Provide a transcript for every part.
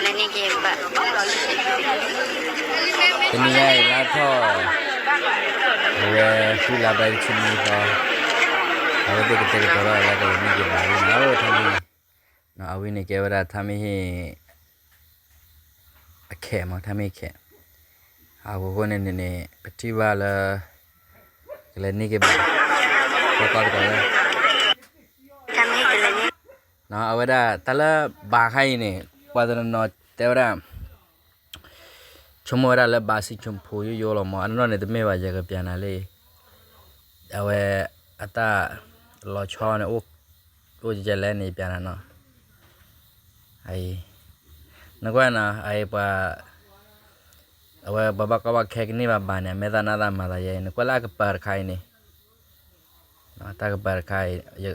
တနံၤညါအံၤလါထီၣ် အဝဲ ဃုလါဘၣ်တဆံနွံသီ, အဝဲသ့ၣ်ကတဲာ်ကတီၤထီၣ်လၢကလဲၤန့ၢ်က့ၤဘၣ်လံနီၤ, အဝဲထါမ့ၢ် အဝဲန့ၣ်ကဲဝဲဒၣ်ထါမ့ၢ်ဟ့ၣ် အခဲမး ထါမ့ၢ်ခဲ, အဃိန့ၣ်န့ၣ် ပထံၣ်ဘၣ်လၢ ကလဲၤန့ၢ်က့ၤဘၣ်, ကီကီကတီၤလၢ အဝဲဒၣ်တၢ်လၢဘၣ်ခါအံၤန့ၣ် ပှၤတနီၤနီၤတဲဝဲဒၣ် ဆိကမိၣ်ဝဲဒၣ်လၢဘၣ်စံၣ်ဆိၣ်ဖိယိယိလီၤမး, အနီၢ်နီၢ်န့ၣ်တမ့ၢ်ဘၣ် ယကပျးနၤလံ, အဝဲ အတၢ်လီၤဆီန့ၣ် အိၣ်ကဲလဲၣ်န့ၣ် ယပျးနၤနီၤ, အအံၤ နကွၢ်နီၤ အအံၤပှၤ အဝဲပှၤဘၣ်ကီဘၣ်ခဲကန့ၢ်ဘၣ်ဘၣ်န့ၣ် အမဲာ်သၣ်နၢ်သၣ်မၤသးယဲအံၤ နကွၢ်လၢအကပၤတခါအံၤန့ၣ်, တၢ်ကပၤတခါအံၤ,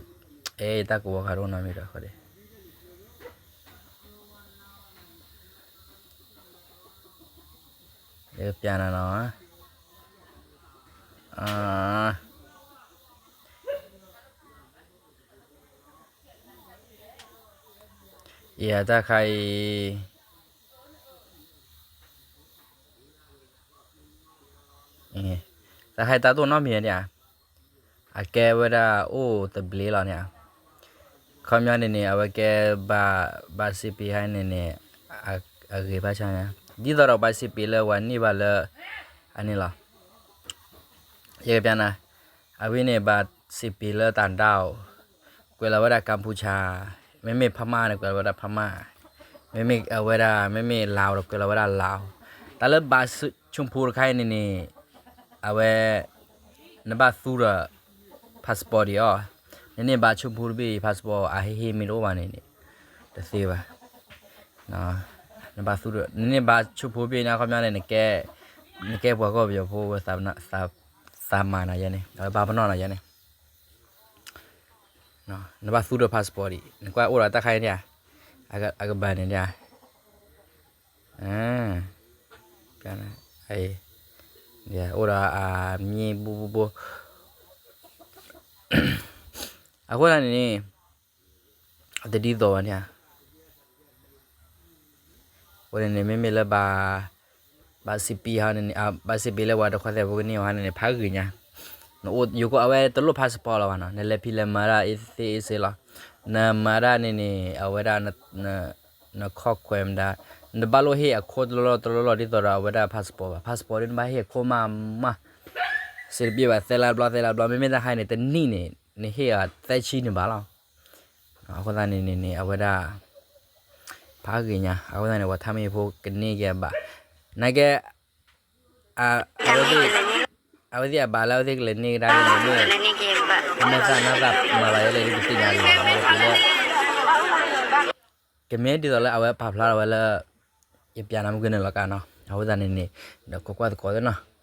အဲ တၢ်ကဝီၤခါဒိၣ်နီတမံၤဒီးဃီဒီး ယကပျးနၤနီၤ, ယတၢ်ခါအံၤ တၢ်ဟဲတၢ်တိၢ်နီတမံၤဧါ, အကဲဝဲဒၣ်အိၣ်တဘျ့လီၤန့ၣ်ဧါ, ခီပညီန့ၣ်န့ၣ် အဝဲကဲ ဘၣ် ဘၣ်စံးပံးဟဲန့ၣ်န့ၣ် အဂ့ၤဘၣ်ဆၣ်န့ၣ် ဒ်သိးဒီးဘၣ်စံးပံးလၢပှၤန့ၢ်ဘၣ်လၢ အန့ၣ်လီၤ. ယကပျးနၤ, အဝဲန့ၣ်ဘၣ်စံးပံးလၢတၢ်ဒၣ်အိၣ်, ကွဲးလီၤဝဲဒၣ်ကမ်ပူၤကၠါ, မ့မ့ၢ်ဖမၢ်န့ၣ် ကွဲးလီၤဝဲဒၣ်ဖမၢ်, မ့မ့ၢ်အဝဲဒၣ် မ့မ့ၢ်လၣ်အိၣ်ဒီး ကွဲးလီၤဝဲဒၣ်လၣ်အိၣ်, တၢ်လၢဘၣ်ဆူၣ်ဖိတခါအံၤန့ၣ်န့ၣ် အဝဲ နဘၣ်သူဒီး passport ဒံးအီၤ, နန့ၢ်ဘၣ်ဆူၣ်ဖိတဘ့ၣ် passport အဟ့ၣ်ဟ့ၣ်မ့ၢ်တအိၣ်ဘၣ်န့ၣ်န့ၣ် တသ့ဘၣ်. နဘၣ်သူဒီး နန့ၢ်ဘၣ်ဆူၣ်ဖိတဘ့ၣ်န့ၣ် အခီပညီန့ၣ် နကဲ နကဲပှၤကီၢ်ပယီၤဖိဝဲ သးမၤနၤယဲန့ၣ် အဝဲဘၣ်ပနီၣ်နၤယဲန့ၣ် နဘၣ်သူဒီး passport ဒံး နကွၢ်အိၣ်ဒီးတၢ်ခါအံၤန့ၣ်ဧါ, အကဘၣ်န့ၣ်ဧါ, အိၣ်ဒီးအမံၤဘိဘိဘိ, အဃိသတးန့ၣ်န့ၣ် အတဒ်သိးဘၣ်န့ၣ်ဧါ, အဃိန့ၣ်န့ၣ် မ့မ့ၢ်လၢ ဘၣ်စံးပံးဟီန့ၣ်န့ၣ် ဘၣ်စံးပံးလၢပှၤတခီသဲးဖိကန့ၢ်အီၤဟီန့ၣ်န့ၣ် ဖးဂ့ၤညါ, နအိၣ်ယိၤကီၢ်အဝဲတလိၣ် passport လီၤဘၣ်နီၤ, နလဲၤဖံးလဲၤမၤဒၣ်အ့သ့အ့စ့လီၤ, နမၤဒၣ်န့ၣ်န့ၣ် အဝဲဒၣ် နခီၣ်ခွဲးမတၤ, နတဘၣ်လိၣ်ဟ့ၣ်အခိၣ်တလီၢ်လီၢ်တလီၢ်လီၢ် ဒ်သိးဒီးအဝဲဒၣ် passport ဘၣ်, passport ဒ် နဘၣ်ဟ့ၣ်အခိၣ်မးမး, စ့တဘ့ၣ်ဘၣ် သၢလါတဘျီ သၢလါတဘျီ, မ့မ့ၢ်တၢ်ခါအံၤန့ၣ် တနံၣ်န့ၣ် နဟ့ၣ်အီၤသၢဆံန့ၣ်ဘၣ်လီၤ. အဃိသတးန့ၣ်န့ၣ်န့ၣ် အဝဲဒၣ် ဖးဂ့ၤညါ, အဃိသတးန့ၣ် ပှၤထါမံဖိကန့ၢ်က့ၤအဘၣ်, နာ်က့ အဝဲသ့ၣ်အဘၣ်လၢအဝဲသ့ၣ်ကလဲၤန့ၢ်ကဒါက့ၤန့ၣ် အမဲာ်သၣ်နၢ်သၣ်မၤသးယဲလဲၣ် ဒ်ပသ့ၣ်ညါလံ, ကမ့ၢ်ဒ်သိးလၢအဝဲပာ်ဖျါထီၣ်ဝဲလၢ ယပျးနၤမုၢ်ကန့ၣ်လီၤကနီၤ, အဃိသတးန့ၣ်န့ၣ် ဒီးကွၢ်ကွၢ်သကိးသ့ၣ်နီၤ.